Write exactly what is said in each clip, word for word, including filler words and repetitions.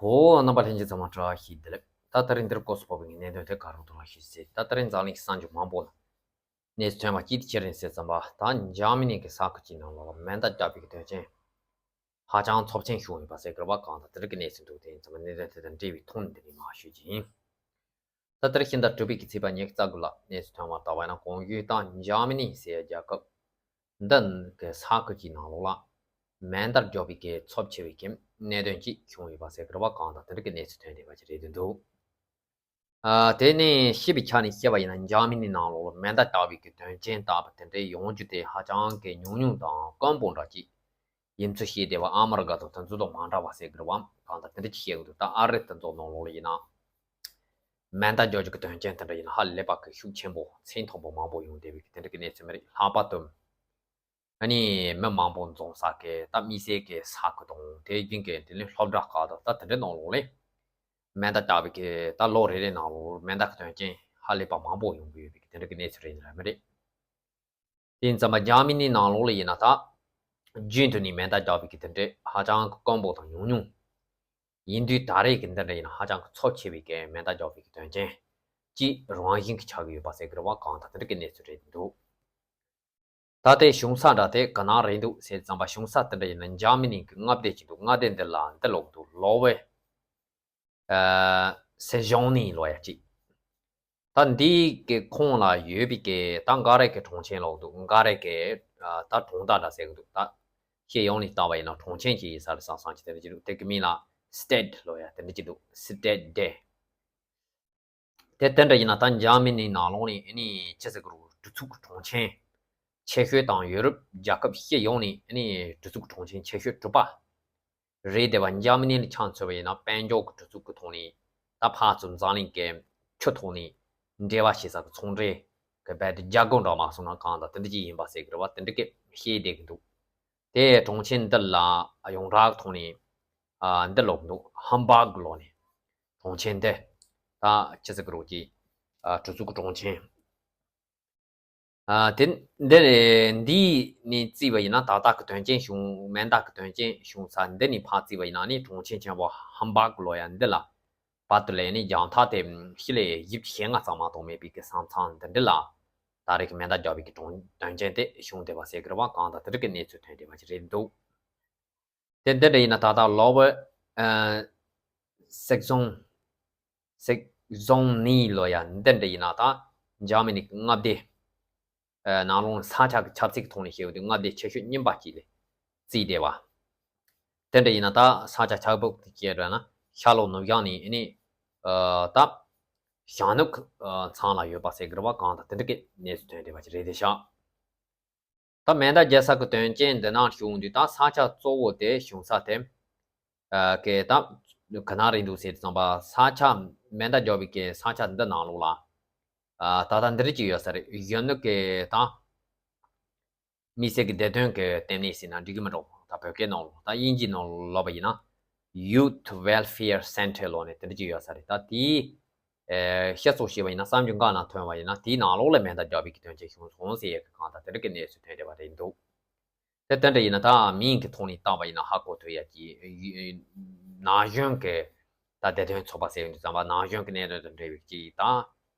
འོ། རྣམ་པ་ལྷན་རྒྱས་ཚང་མ་བཀྲ་ཤིས་བདེ་ལེགས། ད་ད་རིང་འདིར་སྐོར་སུ་ཕོག་པའི་གནད་དོན་དེ་ག་རང་དུ་ལ་ཤིས་ཟེར། ད་ད་རིང་འཛམ་གླིང་གི་ས་ཕྱོགས་མང་པོ་ལ་གནས་ཚུལ་ཐོན་པ་ཅིག་དེ་ཅི་རེད་ཟེར་ཙམ་པ། ད་འཇར་མ་ནི་གི་ས་ཁུལ་གྱི་ནང་ལོགས་ལ་མེ་མདའ་བརྒྱབ་པའི་གི་དོན་རྐྱེན་ཧ་ཅང་ཚབས་ཆེན་བྱུང་ཡོད་པ་ཟེར་དགོས་པ་གང་དང་དེ་འདྲ་གི་གནས་ཚུལ་འདུག་དེ་ཡིན་ཙམ་པ་གནད་དོན་དེ་དང་འབྲེལ་བའི་ཐོག་ནས་འདི་ནས་མར་ཞུ་རྒྱུ་ཡིན། ད་ལྟར་ཤིང་རྟ་དྲུག་པའི་གི་ཚེས་པ་ཉི་ཤུ་རྩ་དགུ་ལ་གནས་ཚུལ་ཐོན་པར་བལྟས་པ་ཡིན་ན། གོང་ཞུས་ལྟར་འཇར་མ་ནི་ཟེར་རྒྱལ་ཁབ་འདི་གི་ས་ཁུལ་གྱི་ནང་ལོགས་ལ་མེ་མདའ་བརྒྱབ་པའི་གི་ཚབས་ཆེ་བའི་གི་གནད་དོན་ཅིག་བྱུང་ཡོད་པ་ཟེར་དགོས་པ་གང་དང་དེ་འདྲ་གི་གནས་ཚུལ་ཐོན་བསྡད་པ་ཅིག་རེད་འདུག་ཨ། དེ་ནས་ཤེས་པའི་ཆ་ནས་བཤད་པ་ཡིན་ན། འཇར་མ་ནི་ནང་ལོགས་ལ་མེ་མདའ་བརྒྱབ་པའི་གི་དོན་རྐྱེན་ལྟ་བུ་དེ་འདྲའི་ཡོང་རྒྱུ་དེ་ཧ་ཅང་གི་ཉུང་ཉུང་དང་དཀོན་པོ་འདྲ་ཅིག་ཡིན་ཚུལ་བཤད་བསྡད་པ། ཨ་མི་རི་ཀ་དང་དེ་ཚོ་དང་མ་འདྲ་བ་ཟེར་དགོས་པ་གང་དང་དེ་འདྲ་ཅིག་བཤད་ཀྱི་འདུག་ད་ཨ་རི་དེ་ཚོ་ནང་ལོགས་ལ་ཡིན་ན་མེ་མདའ་བརྒྱབ་རྒྱུ་གི་དོན་རྐྱེན་དེ་འདྲ་ཡིན་ན་ཧ་ལས་པ་གི་ཤུགས་ཆེན་པོ་ཚད་མཐོན་པོ་མང་པོ་ཡོང་བསྡད་པའི་གི་དེ་འདྲ་གི་གནས་ཚུལ་མི་རིགས་ལྷག་པར་དུ། ཨ་ནི་མི་མང་པོ་འཛོམས་ས་གི་ད་དམིགས་བསལ་གི་ས་ཁུལ་དང་དེ་བཞིན་གི་དེ་ནི་སློབ་གྲྭ་ཁག་དང་ད་དེ་འདྲའི་ནང་ལོགས་ལ་མེ་མདའ་བརྒྱབ་པའི་གི་ད་ལོ་རེ་རེ་ནང་ལོགས་མེ་མདའ་གི་དོན་རྐྱེན་ཧ་ལས་པ་མང་པོ་ཡོང་གི་ཡོད་པའི་གི་དེ་འདྲ་གི་གནས་ཚུལ་རེད་ནི་རེད་མི་རེད། དེ་ཡིན་ཙམ་པ་འཇར་མ་ནི་ནང་ལོགས་ལ་ཡིན་ན་ད་རྒྱུན་དུ་ནི་མེ་མདའ་བརྒྱབ་པའི་གི་དེ་འདྲའི་ཧ་ཅང་གི་དཀོན་པོ་དང་ཉུང་ཉུང་ཡིན་དུས། ད་རེས་ཀྱི་འདི་འདྲ་ཡིན་ན་ཧ་ཅང་གི་ཚབས་ཆེ་བའི་གི་མེ་མདའ་བརྒྱབ་པའི་གི་དོན་རྐྱེན་ཅིག་རང་བཞིན་གྱི་ཆགས་ཀྱི་ཡོད་པ་ཟེར་དགོས་རེད་པ་གང་དང་དེ་འདྲ་གི་གནས་ཚུལ་རེད་འདུག་ད་ལྟའི་གཞུང་ས་འདྲ་དེ་ག་ན་རེད་འདུག་ཟེར་ཙམ་པ། གཞུང་ས་དེ་འདྲ་ཡིན་ན་འཇར་མ་ནི་གི་མངའ་སྡེ་ཅིག་འདུག་མངའ་སྡེ་འདི་ལ་འདི་ལོག་འདུག་ལོ་ཝེ་ཨ་སེ་ཞོང་ནི་ལོ་ཡ་ཅིག་ད་འདི་གི་ཁོངས་ལ་ཡོད་པའི་གི་ད་འགའ་རེ་གི་གྲོང་ཆེན་ལོག་འདུག་འགའ་རེ་གི་ཨ་ད་གྲོང་རྡལ་འདྲ་ཟེར་གི་འདུག་ད་ཤེས་ཡོན་ལ་བལྟས་པ་ཡིན་ན་གྲོང་ཆེན་ཅིག་ཡིན་ས་རེད་བསམ་བསམ་ཅིག་དེ་འདྲ་ཅིག་འདུག་དེ་གི་མིང་ལ་སི་ཊེད་ལོ་ཡ་དེ་འདྲ་ཅིག་འདུག་སི་ཊེད་དེ། དེ་དེ་འདྲ་ཡིན་ན་ད་འཇར་མ་ནི་ནང་ལོགས་ནས་ཨ་ནི་ཅི་ཟེར་དགོས་རེད། གྲུ་ཚུགས་ཀྱི་གྲོང་ཆེན་ཆེ་ཤོས་དང་ཡོ་རོབ་རྒྱལ་ཁབ་སྤྱི་ཡོངས་ནས་ཨ་ནི་གྲུ་ཚུགས་ཀྱི་གྲོང་ཆེན་ཆེ་ཤོས་དྲུག་པ་རེད་བསྡད་པ། འཇར་མ་ནི་ལ་ཆ་མཚོན་པ་ཡིན་ན་དཔལ་འབྱོར་གྱི་གྲུ་ཚུགས་ཀྱི་ཐོག་ནས་ད་ཕར་ཚུར་འཛམ་གླིང་གི་ཆུ་ཐོག་ནས་འབྲེལ་བ་བྱེད་ས་གི་ཚོང་འབྲེལ་གི་རྦད་དེ་རྒྱལ་སྒོ་འདྲ་མ་སོང་ན་གང་དང་དེ་འདྲ་ཅིག་ཡིན་པ་ཟེར་གི་རེད་བ། དེ་འདྲ་གི་བཤད་བསྡད་ཀྱི་འདུག་དེ་གྲོང་ཆེན་འདི་ལ་ཡོངས་གྲགས་ཐོག་ནས་ཨ་འདི་ལབ་འདུག་ཧམ་སྦག་ལབ་ནས། གྲོང་ཆེན་འདི་ད་ཅི་ཟེར་གི་རེད་ཀྱི་ཨ་གྲུ་ཚུགས་ཀྱི་གྲོང་ཆེན། ཨ་དེ་འདི་འདི་ནས་བརྩིས་པ་ཡིན་ན་ད་ལྟ་གི་དོན་རྐྱེན་བྱུང་མེ་མདའ་གི་དོན་རྐྱེན་བྱུང་ས་འདི་ནས་ཕར་བརྩིས་པ་ཡིན་ན་ནི་གྲོང་ཆེན་ཆེན་པོ་ཧམ་སྦག་ལབ་ཡ་འདི་ལ། བར་དུ་ལས་ནི་རྒྱང་ཐག་དེ་སྤྱི་ལེ་བཞི་བཅུ་ཞེ་ལྔ་ཙམ་མ་གཏོགས་མེད་པའི་གི་ས་མཚམས་འདི་འདྲ་ལ་ད་རེས་ཀྱི་མེ་མདའ་བརྒྱབ་པའི་གི་གྲོང་དོན་རྐྱེན་དེ་བྱུང་བསྡད་པ་ཟེར་གི་རེད་བ། གང་དང་དེ་འདྲ་གི་གནས་ཚུལ་ཐོན་བསྡད་པ་ཞིག་རེད་འདུག་དེ་འདི་འདྲ་ཡིན་ན་ད་ལྟ་ལོ་ཝེ་ཨ་སེག་ཟོང་སེག་ཟོང་ནི་ལོ་ཡ་འདི་འདྲ་ཡིན་ན་ད་འཇར་མ་ནི་གི་མངའ་སྡེ་ནང་ལོགས་ས་ཆ་གི་ཆབ་སྲིད་ཀྱི་ཐོག་ནས་བཤད་པ་དེ་མངའ་སྡེ་ཆེ་ཤོས་གཉིས་པ་གཅིག་ལ་བརྩིས་བསྡད་པ། དེ་འདྲ་ཡིན་ན་ད་ས་ཆ་ཆགས་བབ་ཀྱི་སྐད་ར་ན་ཤར་ལྷོ་ནུབ་བྱང་ནས་ཨ་ནི་ཨ་ད་བྱང་ནུབ་ཨ་མཚམས་ལ་ཡོད་པ་ཟེར་གི་རེད་བ། གང་དང་དེ་འདྲ་གི་གནས་ཚུལ་ཐོན་བསྡད་པ་ཞིག་རེད་དེ་ཤག་ད་མེ་མདའ་རྒྱག་ས་གི་དོན་རྐྱེན་འདི་ནང་བྱུང་དུས་ད་ས་ཆ་གཙོ་བོ་དེ་བྱུང་ས་དེ་ཨ་གི་ད་ག་ན་རེད་འདུག་ཟེར་ཙམ་པ། ས་ཆ་མེ་མདའ་རྒྱག་པའི་གི་ས་ཆ་འདི་ནང་ལོགས་ལ་ཨ་ད་ལྟ་འདི་རིགས་ཅིག་ཡོད་ས་རེད། གཞོན་ནུ་གི་ད་མི་སེར་གྱི་བདེ་དོན་གྱི་ལྟེ་གནས་ཟེར་ན་འགྲིག་གི་མི་འགྲོ། ད་བོད་སྐད་ནང་ལོགས་ད་དབྱིན་ཇིའི་ནང་ལོགས་ལབ་པ་ཡིན་ན་Youth Welfare Center ལབ་ནས་དེ་འདྲ་ཅིག་ཡོད་ས་རེད། ད་དེའི་ཨེ་བཤད་སྲོལ་ཞེས་པ་ཡིན་ན་གསར་འགྱུར་འགའ་ནང་ཐོན་པ་ཡིན་ན་དེའི་ནང་ལོགས་ལ་མེ་མདའ་རྒྱག་པའི་གི་དོན་རྐྱེན་བྱུང་སོང་ཟེར་ཡས་གི་གང་ལྟར་དེ་འདྲ་གི་གནས་ཚུལ་ཐོན་བསྡད་པ་རེད་འདུག་དེ་དེ་འདྲ་ཡིན་ན་ད་མིང་གི་ཐོག་ནས་བཏགས་པ་ཡིན་ན་ཧ་གོ་ཐུབ་ཡ་གི་ན་གཞོན་གི་ད་བདེ་དོན་ཚོགས་པ་ཟེར་ཡོང་དུས་ཙམ་པ་ན་གཞོན་གྱི་གནད་དོན་དང་འབྲེལ་བའི་ཅིག་དང་།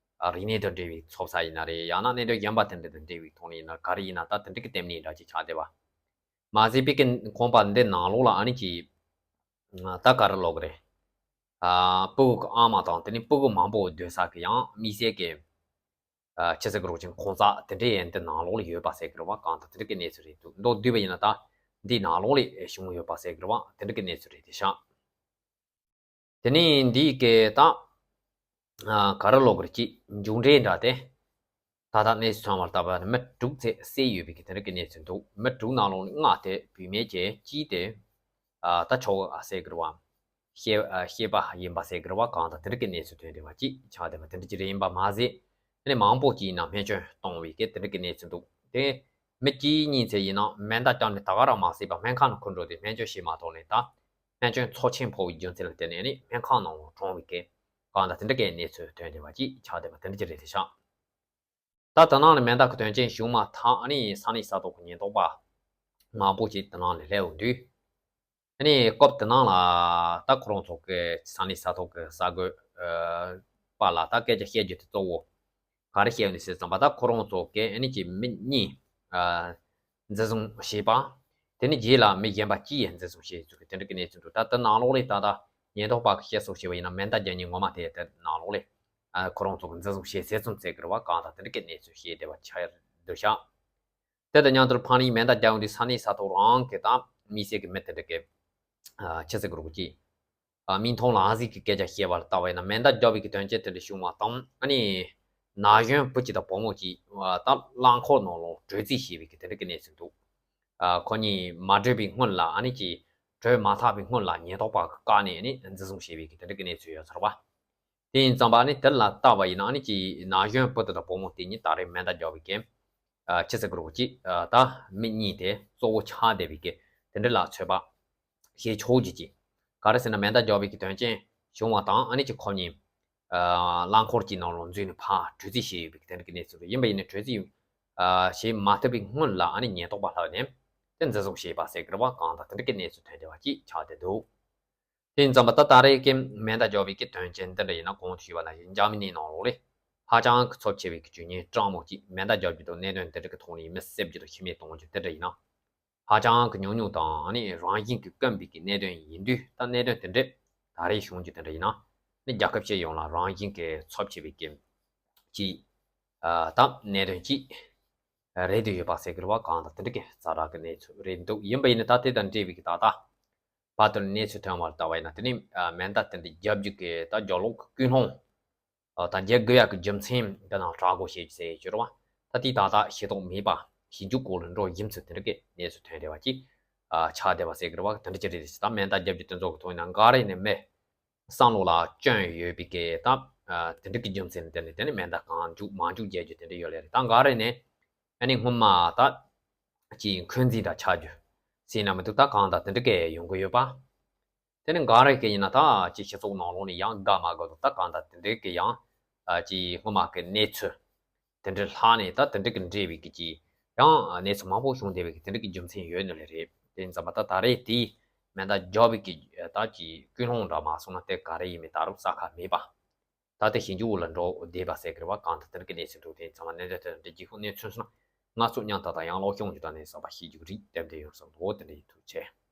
རིག་གནས་དང་འབྲེལ་བའི་ཚོགས་པ་ཡིན་ན་རེད། ཡང་ན་གནད་དོན་གཞན་པ་དེ་འདྲ་དང་འབྲེལ་བའི་ཐོག་ནས་ཡིན་ན་ག་རེ་ཡིན་ན་ད་དེ་འདྲ་གི་ལྟེ་གནས་འདྲ་ཅིག་ཆགས་བསྡད་པ། མ་ཟད་པའི་གི་ཁང་པ་འདི་ནང་ལོགས་ལ་ཨ་ནི་ཅིག་ད་ག་རེ་ལབ་དགོས་རེད། ཨ་སྤུ་གུ་གི་ཨ་མ་དང་དེ་ནས་སྤུ་གུ་མང་པོ་སྡོད་ས་གི་ཡང་དམིགས་བསལ་གི་ཨ་ཆི་ཟེར་གི་རེད་ཅིག་ཁང་བཟང་དེ་འདྲའི་ཡན་འདི་ནང་ལོགས་ལ་ཡོད་པ་ཟེར་གི་རེད་བ། གང་ལྟར་དེ་འདྲ་གི་གནས་ཚུལ་རེད་འདུག་མདོར་བསྡུས་པ་ཡིན་ན་ད་འདི་ནང་ལོགས་ལ་བྱུང་ཡོད་པ་ཟེར་གི་རེད་བ། དེ་འདྲ་གི་གནས་ཚུལ་རེད་དེ་ཤག་དེ་ནས་འདིའི་སྐད་དང་། ཨ་ག་རེ་ལབ་དགོས་རེད་ཅིག་མཇུག་འབྲས་འདྲ་དེ། ད་ལྟ་གནས་ཚུལ་ཚང་མར་ལྟ་བར་མི་དྲུག་ཙམ་བསད་ཡོད་པའི་གི་དེ་འདྲ་གི་གནས་ཚུལ་འདུག་མི་དྲུག་ནང་ལོགས་ནས་ལྔ་དེ་བུད་མེད་ཀྱི་གཅིག་དེ་ཨ་ད་ཆོག་ཨ་ཟེར་གི་རེད་བ། སྐྱེས་ཨ་སྐྱེས་པ་ཡིན་པ་ཟེར་གི་རེད་བ། གང་ལྟར་དེ་འདྲ་གི་གནས་ཚུལ་ཐོན་བསྡད་པ་ཅིག་ཆགས་བསྡད་པ་དེ་འདྲ་ཅིག་རེད། ཡིན་པ་མ་ཟད་དེ་ནས་མང་པོ་ཅིག་ཡིན་ན་རྨས་སྐྱོན་བཏང་བའི་གི་དེ་འདྲ་གི་གནས་ཚུལ་འདུག་དེ་མི་གཅིག་གཉིས་ཙམ་ཡིན་ན་མེ་མདའ་བརྒྱབ་ནས་ད་ག་རང་མ་བསད་པ་སྨན་ཁང་ནང་འཁུར་འགྲོ་དུས་རྨས་སྐྱོན་ཞིག་མ་ཐོག་ནས་ད་རྨས་སྐྱོན་ཚབས་ཆེན་ཕོག་པའི་རྒྱུ་མཚན་ལ་བརྟེན་ནས་ནི་སྨན་ཁང་ནང་ལ་གྲོངས་པའི་གི་གང་ལྟར་དེ་འདྲ་གི་གནས་ཚུལ་ཐོན་བསྡད་པ་ཅིག་ཆགས་བསྡད་པ་དེ་འདྲ་ཅིག་རེད་དེ་ཤག་ད་ད་ནང་ལ་མེ་མདའ་གི་དོན་རྐྱེན་བྱུང་མ་ཐག་ཨ་ནི་ས་གནས་ས་ཐོག་གི་ཉེན་རྟོག་པ་མང་པོ་ཅིག་ད་ནང་ལ་སླེབས་ཡོང་དུས། ཨ་ནི་སྐབས་དེ་ནང་ལ་ད་ཁོ་རང་ཚོ་གི་ས་གནས་ས་ཐོག་གི་གསར་འགོད་པ་ལ་ད་སྐད་ཆ་བཤད་རྒྱུ་དེ་གཙོ་བོ་ག་རེ་བཤད་ཡོད་ནི་ཟེར་ཙམ་པ། ད་ཁོ་རང་ཚོ་གི་ཨ་ནི་ཅིག་མི་གཉིས་འཛིན་བཟུང་བྱས་པ། དེ་ནི་རྗེས་ལ་མི་གཞན་པ་གཅིག་ཡང་འཛིན་བཟུང་བྱས་ཚུལ་གྱི་དེ་འདྲ་གི་གནས་ཚུལ་འདུག་ད་ལྟ་ནང་ལོགས་ལས་ད་ལྟ་ཉེན་རྟོག་པ་གི་བཤད་སྲོལ་བྱས་པ་ཡིན་ན་མེ་མདའ་རྒྱག་མཁན་ངོ་མ་དེ་དེ་ནང་ལོགས་ལས་ཁོ་རང་ཚོ་གི་འཛིན་བཟུང་བྱས་ཚུལ་ཙམ་ཟེར་གི་རེད་པ། གང་ལྟར་དེ་འདྲ་གི་གནས་ཚུལ་བཤད་བསྡད་པ་ཆགས་འདུག་ཤག་དེ་དང་མཉམ་དུ་ཕར་ནི་མེ་མདའ་རྒྱག་ཡོང་དུས་ས་གནས་ས་ཐོག་རང་གི་དང་མི་སེར་གྱི་མི་དེ་འདྲ་གི་ཆི་ཟེར་དགོས་རེད་གི། མིག་མཐོང་ལག་ཟིན་གྱི་སྐད་ཆ་བཤད་པ་ལ་ལྟ་བ་ཡིན་ན་མེ་མདའ་རྒྱག་པའི་གི་དོན་རྐྱེན་དེ་འདྲ་བྱུང་བ་དང་ཨ་ནི་ན་གཞོན་བུ་གཅིག་དང་བུ་མོ་གཅིག་ད་རླངས་འཁོར་ནང་ལ་བྲོས་རྩིས་བྱས་པའི་གི་དེ་འདྲ་གི་གནས་ཚུལ་འདུག་ཁོ་གཉིས་མ་བྲོས་པའི་སྔོན་ལ་ཨ་ནི་ཅིག་བྲོས་མ་ཐག་པའི་སྔོན་ལ་ཉེན་རྟོག་པ་གིས་བཀག་ནས་ཨ་ནི་འཛིན་བཟུང་བྱས་པའི་གི་དེ་འདྲ་གི་གནས་ཚུལ་ཡོད་ཚར་བ། དེ་ཡིན་ཙམ་པ་ནི་དེ་ལ་ལྟ་བ་ཡིན་ན་ཨ་ནི་ཅིག་ན་གཞོན་བུ་དེ་དང་བུ་མོ་དེ་གཉིས་ད་རེས་མེ་མདའ་རྒྱག་པའི་གི་ཆི་ཟེར་དགོས་རེད་གི། ད་མི་གཉིས་དེ་གཙོ་བོ་ཆགས་བསྡད་པའི་གི་དེ་འདྲ་ལ་ཚོད་དཔག་བྱེད་ཆོག་རྒྱུ་ཅིག་ག་རེ་ཟེར་ན་མེ་མདའ་རྒྱག་པའི་གི་དོན་རྐྱེན་བྱུང་བ་དང་ཨ་ནི་ཅིག་ཁོ་གཉིས་རླངས་འཁོར་གྱི་ནང་ལ་འཛུལ་ནས་ཕར་བྲོས་རྩིས་བྱས་ཡོད་པའི་གི་དེ་འདྲ་གི་གནས་ཚུལ་རེད། ཡིན་པ་ཡིན་ན་བྲོས་རྩིས་བྱེད་མ་ཐུབ་པའི་སྔོན་ལ་ཨ་ནི་ཉེན་རྟོག་པ་ལྷག་ནས་དེ་འཛིན་བཟུང་བྱས་པ་ཟེར་གི་རེད་པ། གང་ལྟར་དེ་འདྲ་གི་གནས་ཚུལ་ཐོན་བསྡད་པ་ཅིག་ཆགས་བསྡད་འདུག་དེ་ཡིན་ཙམ་པ་ད་ད་རེས་ཀྱི་མེ་མདའ་རྒྱག་པའི་གི་དོན་རྐྱེན་འདི་འདྲ་ཡིན་ན་གོང་དུ་ཞུས་པ་ནང་བཞིན་འཇར་མ་ནིའི་ནང་ལོགས་ལས་ཧ་ཅང་གི་ཚབས་ཆེ་བའི་གི་ཇུས་ངན་སྤྲང་མོ་གཅིག་མེ་མདའ་རྒྱག་རྒྱུ་དང་གནད་དོན་འདི་འདྲ་གི་ཐོག་ནས་མི་བསད་རྒྱུ་དང་ཤི་རྨས་གཏོང་རྒྱུ་འདི་འདྲ་ཡིན་ན། ཧ་ཅང་གི་ཉུང་ཉུང་དང་ཨ་ནི་རང་བཞིན་གྱིས་དཀོན་པའི་གི་གནད་དོན་ཡིན་དུས་ད་གནད་དོན་དེ་འདྲས་ད་རེས་བྱུང་རྒྱུ་དེ་འདྲ་ཡིན་ན་ནི་རྒྱལ་ཁབ་སྤྱི་ཡོངས་ལ་རང་བཞིན་གྱི་ཚབས་ཆེ་བའི་གི་ཅིག་ད་གནད་དོན་ཅིག་རེད་དུ་ཡོད་པ་ཟེར་གི་རེད་པ། གང་ལྟར་དེ་འདྲ་གི་ཛ་དྲག་གི་གནས་ཚུལ་རེད་འདུག་ཡིན་པ་ཡིན་ན་ད་དེ་དང་འབྲེལ་བའི་གི་ད་ལྟ་བར་དུ་གནས་ཚུལ་ཐོན་པར་ལྟ་བ་ཡིན་ན་དེ་ནི་མེ་མདའ་དེ་འདྲ་རྒྱག་རྒྱུ་གི་ད་རྒྱབ་ལོགས་ཀྱི་ཀུན་སློང་ད་རྒྱག་དགོས་ཡག་གི་རྒྱུ་མཚན་འདི་ནང་བྲག་སྒོ་ཞེས་ཟེར་གྱི་རེད་པ། ད་དེ་ད་ལྟ་ཤེས་རྟོགས་མེད་པ་ཞིབ་འཇུག་སྐོར་ལ་འགྲོ་རྒྱུ་མཚན་དེ་འདྲ་གི་གནས་ཚུལ་ཐོན་བསྡད་པ་ཅིག་ཆགས་བསྡད་པ་ཟེར་གི་རེད་པ། དེ་འདྲ་ཅི་རེད་ཟེར་ད་མེ་མདའ་རྒྱག་རྒྱུ་དེ་ཚོ་གི་ཐོག་ཡིན་ན་འགའ་རེ་ནས་མི་བསམ་བློ་ལ་སྐྱོན་ཡོད་པའི་གི་ད་དེ་འདྲ་གི་རྒྱུ་མཚན་དེ་ནི་དེ་ནི་མེ་མདའ་གང་མཇུག་མ་མཇུག་རྒྱག་རྒྱུ་དེ་འདྲ་ཡོད་ལེ་རེད། ད་འགའ་རེ་ནས་ཨ་ནི་སྔོན་མ་ད་ཅིག་འཁོན་འཛིན་འདྲ་ཆགས་རྒྱུ་ཟེར་ན་མི་འདུག་ད་གང་ལྟར་དེ་འདྲ་གི་ཡོང་གི་ཡོད་པ། དེ་ནི་འགའ་རེ་གི་ཡིན་ན་ད་ཅིག་སྤྱི་ཚོགས་ནང་ལོགས་ནས་ཡང་དགའ་མ་དགའ་འདུག་ད་གང་ལྟར་དེ་འདྲ་གི་ཡང་ཅིག་སྔོན་མ་གི་གནས་ཚུལ་དེ་འདྲ་ལྷག་ནས་ད་དེ་འདྲ་གི་འབྲེལ་བའི་གི་ཅིག་ཡང་གནས་ཚུལ་མང་པོ་བྱུང་བསྡད་པའི་གི་དེ་འདྲ་གི་རྒྱུ་མཚན་ཡོད་ནི་ལེ་རེད། དེ་ཡིན་ཙམ་པ་ད་ད་རེས་དེའི་མེ་མདའ་རྒྱག་པའི་གི་ད་ཅིག་ཀུན་སློང་འདྲ་མ་སོང་ན་དེ་ག་རེ་ཡིན་མིན་ད་རུང་གསལ་ཁ་མེད་པ། ད་ལྟ་ཞིབ་འཇུག་ལ་འགྲོ་བསྡད་པ་ཟེར་གི་རེད་པ། གང་ལྟར་དེ་འདྲ་གི་གནས་ཚུལ་འདུག་དེ་ཡིན་ཙམ་པ་གནད་དོན་དེ་འདྲ་རྒྱས་ཤིང་གནས་ཚུལ་སོང་ན་ང་ཚོ་མཉམ་དུ་དང་ཡང་ལོག་ཤོང་རྒྱུ་དང་ནས་བསམ་པ་ཤེས་རྒྱུ་རིགས་ལྡན་དེ་ཡོང་བསམ་འདུག་དེ་འདྲ་ཡིན། ཐུགས་རྗེ་ཆེ།